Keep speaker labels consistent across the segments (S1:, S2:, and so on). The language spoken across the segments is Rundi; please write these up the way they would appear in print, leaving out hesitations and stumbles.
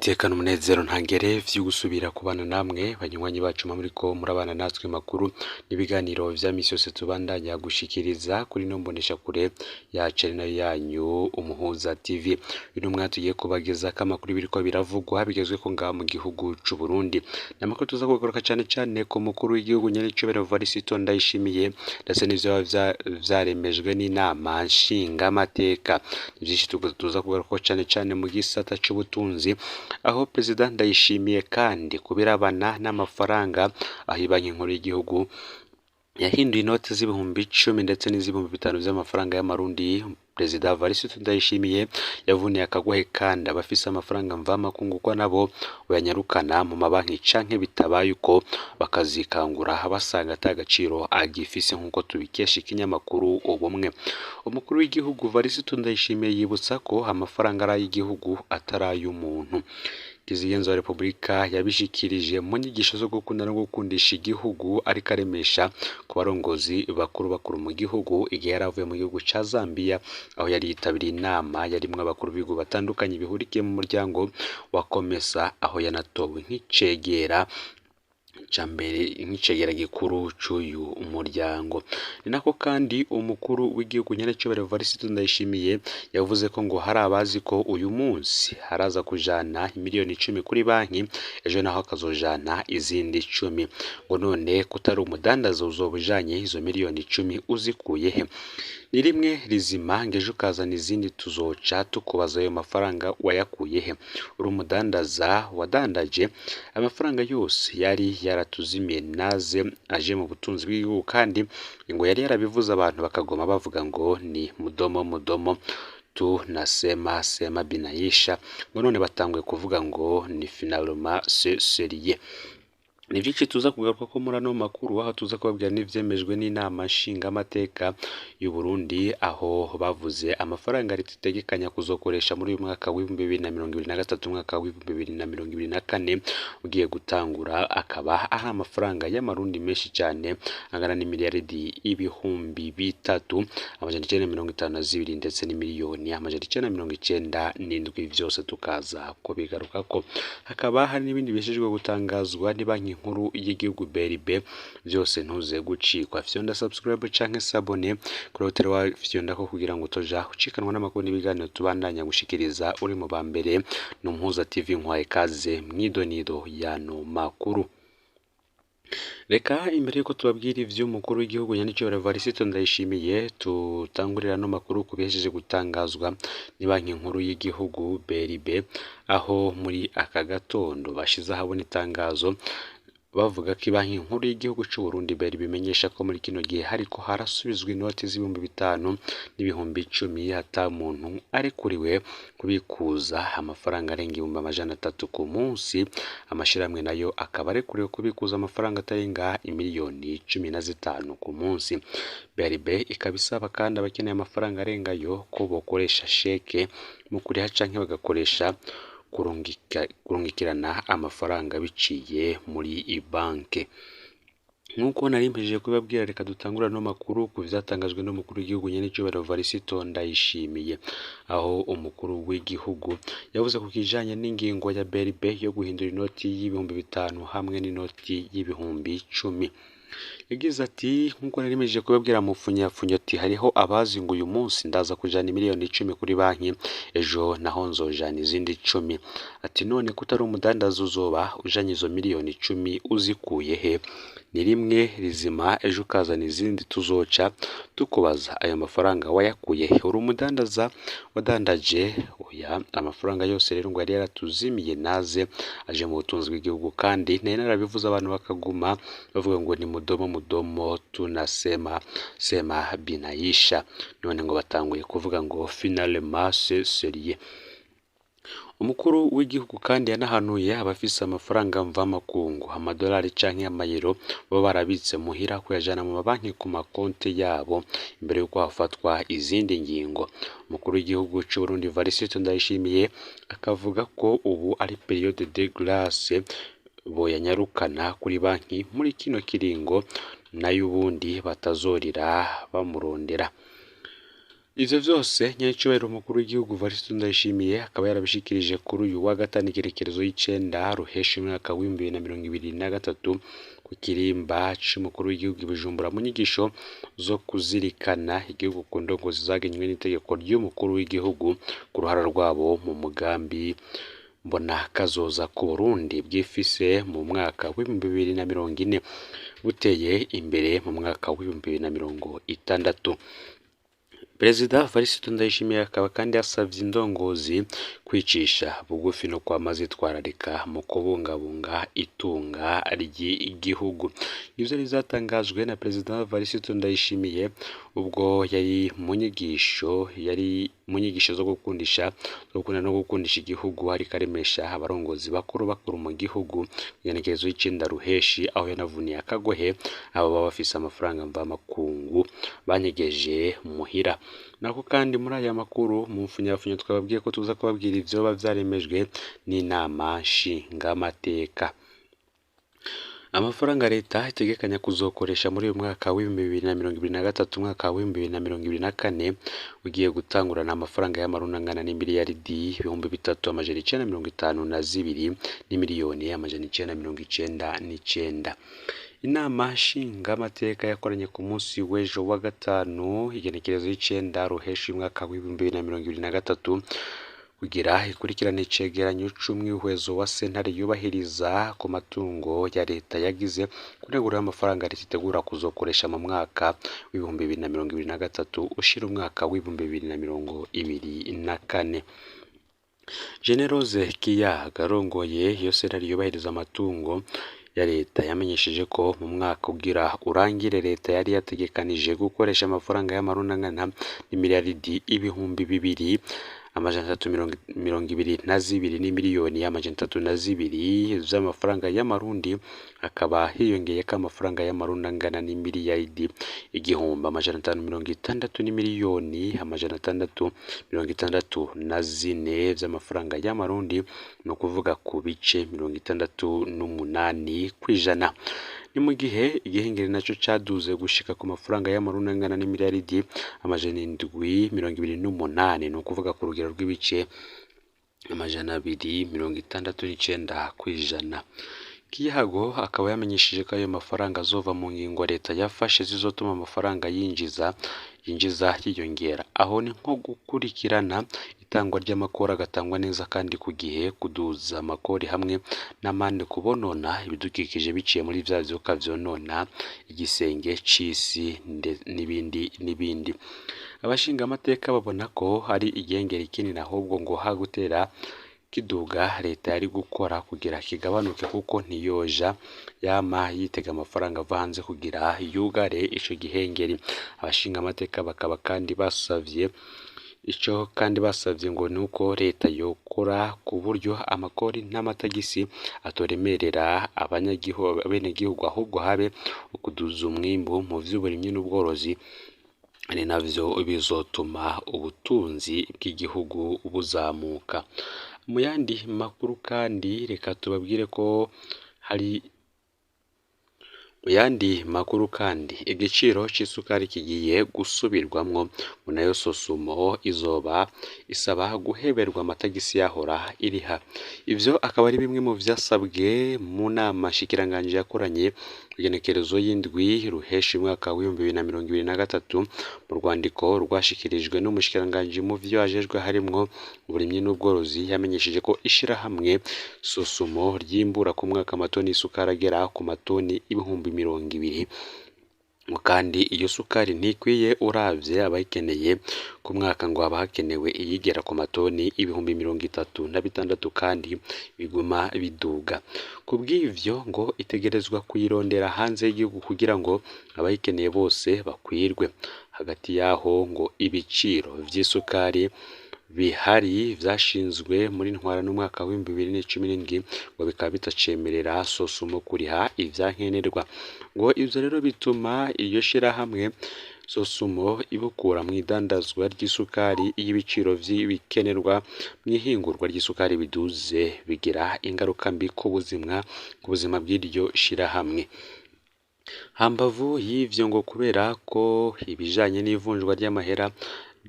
S1: Niteka n'umunezero ntangere vyo gusubira kubana namwe banywanyi bacu muriko murabana natwe makuru n'ibiganiro vya misi yose tubandanya gushikiriza kuri no mboneshakure yacu ari nayo yanyu Umuhuza TV. Uyu mwanya tugiye kubagezako amakuru biriko biravugwa bigezweko ngaha mu gihugu c'u Burundi. Ni amakuru tuza kugaruka cane cane ku mukuru w'igihugu nyen'icubahiro Evariste Ndayishimiye ndetse n'ivyo vyaremejwe n'inama nshingamateka. Ni vyinshi tuza kugarukako cane cane mu gisata c'ubutunzi, aho Perezida Ndayishimiye kandi kubirabana n'amafaranga, aho ibanki nkuru y'igihugu yahinduye inoti z'ibihumbi 10 ndetse n'iz'ibihumbi 5 vy'amafaranga y'amarundi. Perezida Evariste Ndayishimiye yavuniye akagohe kandi abafise amafaranga mvamakungu ko nabo boyanyarukana mu mabanki canke bitabaye uko bakazikangura basanga ata gaciro agifise, nk'uko tubikesha ikinyamakuru Ubumwe. Umukuru w'igihugu Evariste Ndayishimiye yibutsa ko amafaranga ari ay'igihugu atari ay'umuntu. Kizigenza wa Repubulika yabishikirije mu nyigisho zo gukunda no gukundisha igihugu ariko aremesha ku barongozi bakuru bakuru mu gihugu igihe yari avuye mu gihugu ca Zambia, aho yari yitabiriye inama yarimwo abakuru b'ibihugu batandukanye bihurikiye mu muryango wa COMESA, aho yanatowe nk'icegera ca mbere, nk'icegera gikuru c'uyu muryango. Ni nako kandi umukuru w'igihugu nyenecubahiro Evariste Ndayishimiye yavuze ko ngo hari abazi ko uyu munsi haraza kujana imiliyoni 10 kuri banki, ejo naho akazojana izindi 10. Ngo none kutari umudandaza uzoba ujanye izo miliyoni 10 uzikuye he? Ni rimwe rizima, ngo ejo ukazana izindi tuzoca tukubaza ayo mafaranga wayakuye he? Uri umudandaza wadandaje amafaranga yose yari yaratuzimiye naze aje mu butunzi bw'igihugu. Kandi ngo yari yarabivuze, abantu bakagoma bavuga ngo ni mudomo mudomo, tunasema sema binaisha, ngo none batanguye kuvuga ngo ni finalement c'est sérieux. Ni vyinshi tuza kugaruka ko muri ano makuru, aho tuza kubabwira n'ivyemejwe n'inama nshingamateka y'u Burundi, aho bavuze amafaranga leta itegekanya kuzokoresha muri uyu mwaka w'2023, umwaka w'2024 ugiye gutangura, akaba ari amafaranga y'amarundi menshi cyane angana n'imiliyaridi 3952 ndetse n'imiliyoni 997, vyose tukaza kubigarukako. Hakaba hari n'ibindi bishejwe gutangazwa ni banki nkuru y'igihugu BRB. Vyose ntuze gucikwa. Fyonda subscribe canke s'abonner kuri hoteli wa fyonda ko kugira ngo utoja ucikanwa n'amakuru n'ibiganiro tubandanya gushikiriza uri mu ba mbere. Ni Umuhuza TV, nkwaye kaze mwidonido y'ano makuru. Reka imbere yuko tubabwira ivy'umukuru w'igihugu nyen'icubahiro Evariste Ndayishimiye, tutangurira ano makuru ku bihejeje gutangazwa ni banki nkuru y'igihugu BRB, aho muri aka gatondo bashize ahabona itangazo bavuga ko ibanki nkuru y'igihugu c'u Burundi BRB bimenyesha ko muri kino gihe hariko harasubizwa inoti z'ibihumbi 5 n'ibihumbi 10, ata muntu arekuriwe kubikuza amafaranga arenga 300,000 ku munsi. Amashirahamwe nayo akaba arekuriwe kubikuza amafaranga atarenga imiliyoni 15 ku munsi. BRB ikaba isaba kandi abakeneye amafaranga arengayo ko bokoresha sheke mu kuriha canke bagakoresha kurungikirana amafaranga biciye muri banke. Nk'uko nari mpejeje kubibabwira, reka dutangure ano makuru ku vyatangajwe n'umukuru w'igihugu nyen'icubahiro Evariste Ndayishimiye, aho umukuru w'igihugu yavuze ku kijanye n'ingingo ya BRB yo guhindura inoti y'ibihumbi 5 hamwe n'inoti y'ibihumbi 10. Yagize ati: "Nk'uko nari mpejeje kubibabwira mu pfunyapfunyo, ati hariho abazi ngo uyu munsi ndaza kujana imiliyoni 10 kuri banki, ejo naho nzojana izindi 10. Ati none kutari umudandaza uzoba ujanye izo miliyoni 10 uzikuye he? Ni rimwe rizima, ejo ukazana izindi tuzoca tukubaza ayo mafaranga wayakuye he? Uri umudandaza wadandaje?" Oya, amafaranga yose rero ngo yari yaratuzimiye naze aje mu butunzi bw'igihugu. Kandi nari narabivuze, abantu bakaguma bavuga ngo ni mudomo mudomo, tunasema sema binaisha, none ngo batanguye kuvuga ngo finalement c'est sérieux. Umukuru w'igihugu kandi yanahanuye abafise amafaranga mvamakungu, amadolari canke amayero, baba barabitse muhira kuyajana mu mabanki ku makonti yabo imbere yuko hafatwa izindi ngingo. Umukuru w'igihugu c'u Burundi Evariste Ndayishimiye akavuga ko ubu ari période de grâce, boyanyarukana kuri banki muri kino kiringo, nayo ubundi batazorira bamurondera. Ivyo vyose nyenicubahiro umukuru w'igihugu Evariste Ndayishimiye akaba yarabishikirije kuri uyu wa gatanu igerekerezo y'icenda ruhesha umwaka w'2023 ku kirimba c'umukuru w'igihugu i Bujumbura mu nyigisho zo kuzirikana igihugu ku ndongozi zagenywe n'itegeko ry'umukuru w'igihugu ku ruhara rwabo mu mugambi mbona kazoza ku Burundi bwifise mu mwaka w'2040 buteye imbere mu mwaka w'2060. Perezida Evariste Ndayishimiye akaba kandi yasavye indongozi kwicisha bugufi no kwama zitwararika mu kubungabunga itunga ry'igihugu. Ivyo bizatangajwe na Perezida Evariste Ndayishimiye ubwo yari mu nyigisho zo gukundisha zo gukunda no gukundisha igihugu, ariko aremesha abarongozi bakuru bakuru mu gihugu igenekerezo y'icenda ruheshi, aho yanavuniye akagohe abo baba bafise amafaranga mvamakungu banyegeje muhira. Nako kandi muri aya makuru mu mfunyafunyo twababwiye ko tuza kubabwira ivyoba vyaremejwe n'inama nshingamateka. Amafaranga leta itegekanya kuzokoresha muri uyu mwaka w'2023 umwaka w'2024 ugiye gutangurana amafaranga y'amarundi angana n'imiliyaridi 3952 n'imiliyoni 999. Inama nshingamateka yakoranye ku munsi w'ejo wa gatanu igenekerezo y'icenda ruhesha umwaka w'2023 kugira ikurikirane icegeranyo c'umwihwezo wa sentare yubahiriza ku matungo ya leta yagize kunegura amafaranga leta itegura kuzokoresha mu mwaka w'2023 ushira umwaka w'2024. Generose Kiyaga arongoye iyo sentare yubahiriza amatungo ya leta yamenyesheje ko mu mwaka ugira urangire leta yari yategekanije gukoresha amafaranga y'amarundi angana n'imiliyaridi 2322 n'imiliyoni 302 z'amafaranga y'amarundi, akaba hiyongeyeko amafaranga y'amarundi angana n'imiliyaridi 1560 n'imiliyoni 664 z'amafaranga y'amarundi, ni ukuvuga ku bice 68%. Ni mu gihe igihengeri naco caduze gushika ku mafaranga y'amarundi angana n'imiliyaridi 728, ni ukuvuga ku rugero rw'ibice 269%. Kiyago akaba yamenyesheje ko ayo mafaranga azova mu ngingo leta yafashe zizotuma amafaranga yinjiza yiyongera. Aho ni nko gukurikirana itangwa ry'amakori agatangwa neza kandi ku gihe, kuduza amakori hamwe n'amande kubonona ibidukikije biciye muri vya vyuka vyonona igisenge c'isi n'ibindi n'ibindi. Abashingamateka babona ko hari igihengeri kinini ahubwo ngo hagutera kiduga leta yari gukora kugira kigabanuke, kuko ntiyoja yama yitega amafaranga ava hanze kugira yugare ico gihengeri. Abashingamateka bakaba kandi basavye ngo nuko leta yokora ku buryo amakori n'amatagisi atoremerera abenegihugu, ahubwo habe ukuduza umwimbu mu vy'uburimyi n'ubworozi, ari navyo bizotuma ubutunzi bw'igihugu buzamuka. Mu yandi makuru kandi reka tubabwire ko hari mu yandi makuru kandi igiciro c'isukari kigiye gusubirwamwo, ngo nayo Sosumo izoba isaba guheberwa amatagisi yahora iriha. Ivyo akaba ari bimwe mu vyasabwe mu nama nshikiranganji yakoranye igenekerezo y'indwi ruhesha umwaka w'2023 mu rwandiko rwashikirijwe n'umushikiranganji mu vyo ajejwe harimwo uburimyi n'ubworozi. Yamenyesheje ko ishirahamwe Sosumo ryimbura ku mwaka amatoni y'isukari agera ku matoni 20,000, kandi iyo sukari ntikwiye uravye abayikeneye ku mwaka, ngo haba hakenewe iyigera ku matoni 36,000 kandi biguma biduga. Kubw'ivyo ngo itegerezwa kuyirondera hanze y'igihugu kugira ngo abayikeneye bose bakwirwe. Hagati yaho ngo ibiciro vy'isukari bihari vyashinzwe muri ntwara n'umwaka w'2017 ngo bikaba bitacemerera Sosumo kuriha ivyankenerwa. Ngo ivyo rero bituma iryo shirahamwe Sosumo ibukura mw'idandazwa ry'isukari iyo ibiciro vy'ibikenerwa mw'ihingurwa ry'isukari biduze, bigira ingaruka mbi ku buzima bw'iryo shirahamwe. Hambavu y'ivyo ngo kubera ko ibijanye n'ivunjwa ry'amahera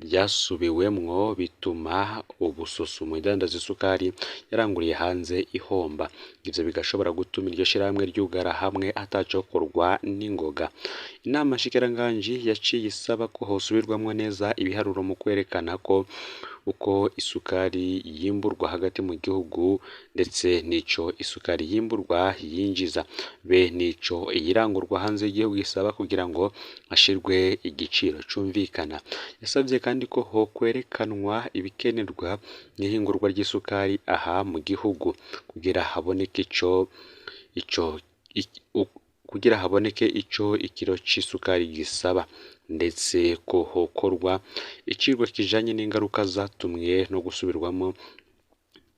S1: Ryasubiwemwo bituma ubususumo idandaza isukari yaranguriye hanze ihomba. Ivyo bigashobora gutuma iryo shirahamwe ryugara hamwe atacokorwa n'ingoga. Inama nshikiranganji yaciye isaba ko hosubirwamwo neza ibiharuro mu kwerekana ko uko isukari yimburwa hagati mu gihugu, ndetse n'ico isukari yimburwa yinjiza, be n'ico iyirangurwa hanze y'igihugu isaba kugira ngo hashirwe igiciro cumvikana. Yasavye kandi ko hokwerekanwa ibikenerwa n'ihingurwa ry'isukari aha mu gihugu kugira haboneke ico kugira haboneke ico ikiro c'isukari gisaba, ndetse ko hokorwa icigwa kijanye n'ingaruka zatumwe no gusubirwamwo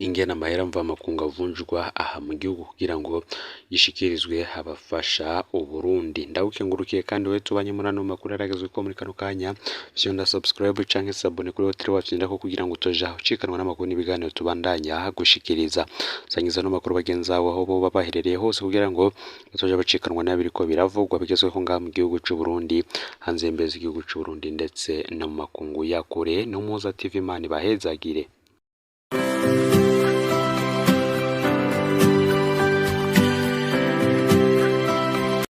S1: ingene amahera mvamakungu avunjwa aha mu gihugu kugira ngo yishikirizwe abafasha Uburundi. Ndagukengurukiye kandi wewe tubanye muri ano makuru yaragezweko muri kano kanya. Fyonda subscribe canke s'abonner kuri hoteli wacu ndako kugira ngo utoja ucikanwa n'amakuru n'ibiganiro tubandanya gushikiriza. Sangiza ano makuru bagenzi bawe aho boba baherereye hose kugira ngo batoja bacikanwa n'abiriko biravugwa bigezweho ngaha mu gihugu c'u Burundi, hanze y'imbibe z'igihugu c'u Burundi, ndetse no mu makungu ya kure. No Muhoza TV, Imana ibahezagire.